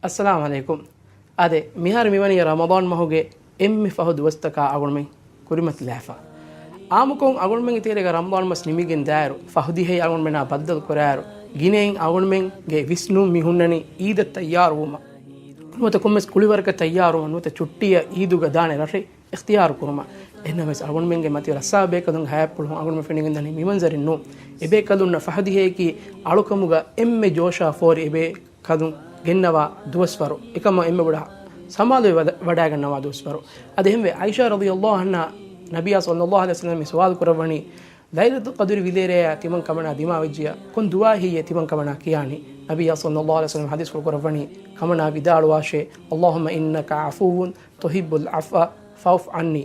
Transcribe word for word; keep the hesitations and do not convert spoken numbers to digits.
އައްސަލާމު ޢަލައިކުމް. އާދެ، މިހާރު މިވަނީ ރަމަޟާން މަހުގެ އެންމެ ފަހު ދުވަސްތަކާ އަޅުގަނޑުމެން ކުރިމަތިލާފަ. އާއްމުކޮށް އަޅުގަނޑުމެންގެ ތެރޭގަ ރަމަޟާން މަސް ނިމިގެން ދާއިރު، ފަހު ދިހައި އަޅުގަނޑުމެންނާ ބައްދަލު ކުރާއިރު، ގިނައިން އަޅުގަނޑުމެންގެ ވިސްނުން މި ހުންނަނީ އީދަށް ތައްޔާރުވުމަށް. ނުވަތަ ކޮންމެސް ކުޅިވަރަކަށް ތައްޔާރުވުމަށް، ނުވަތަ ޗުއްޓީއަށް އީދުގަ ދާނެ ރަށެއް އިޚްތިޔާރު ކުރުމަށް. އެހެންނަމަވެސް އަޅުގަނޑުމެންގެ މަތިވެރި ރައްސާ ބޭކަލުން ހަޔާތްޕުޅު އަޅުގަނޑުމެން ފެނިގެންދަނީ މި މަންޒަރެއް ނޫން. އެބޭކަލުންނަށް ފަހު ދިހައަކީ އަޅުކަމުގަ އެންމެ ޖޯޝާ ފޯރި އެބޭ ކަލުން ގެންނަވާ ދުވަސްވަރު، އެކަމަށް އެންމެ ބޮޑަށް ސަމާލުވެ ވަޑަ-، ވަޑައިގަންނަވާ ދުވަސްވަރު. އަދި އެހެންވެ، ޢާއިޝާ ރަޟިޔަﷲ ޢަންހާ ނަބިއްޔާ ޞައްލަﷲ ޢަލައިހި ވަސައްލަމަށް މި ސުވާލު ކުރައްވަނީ، ލައިލަތުލް ޤަދުރި ވިލޭރޭޔާ ތިމަން ކަމަނާ ދިމާވެއްޖިޔާ ކޮން ދުޢާ ހެއްޔޭ ތިމަން ކަމަނާ ކިޔާނީ؟ ނަބިއްޔާ ޞައްލަﷲ ޢަލައިހި ވަސައްލަމަ ޙަދީޘްފުޅު ކުރައްވަނީ، ކަމަނާ ވިދާޅުވާށޭ، اللهم إنك عفو تحب العفو فاعف عني.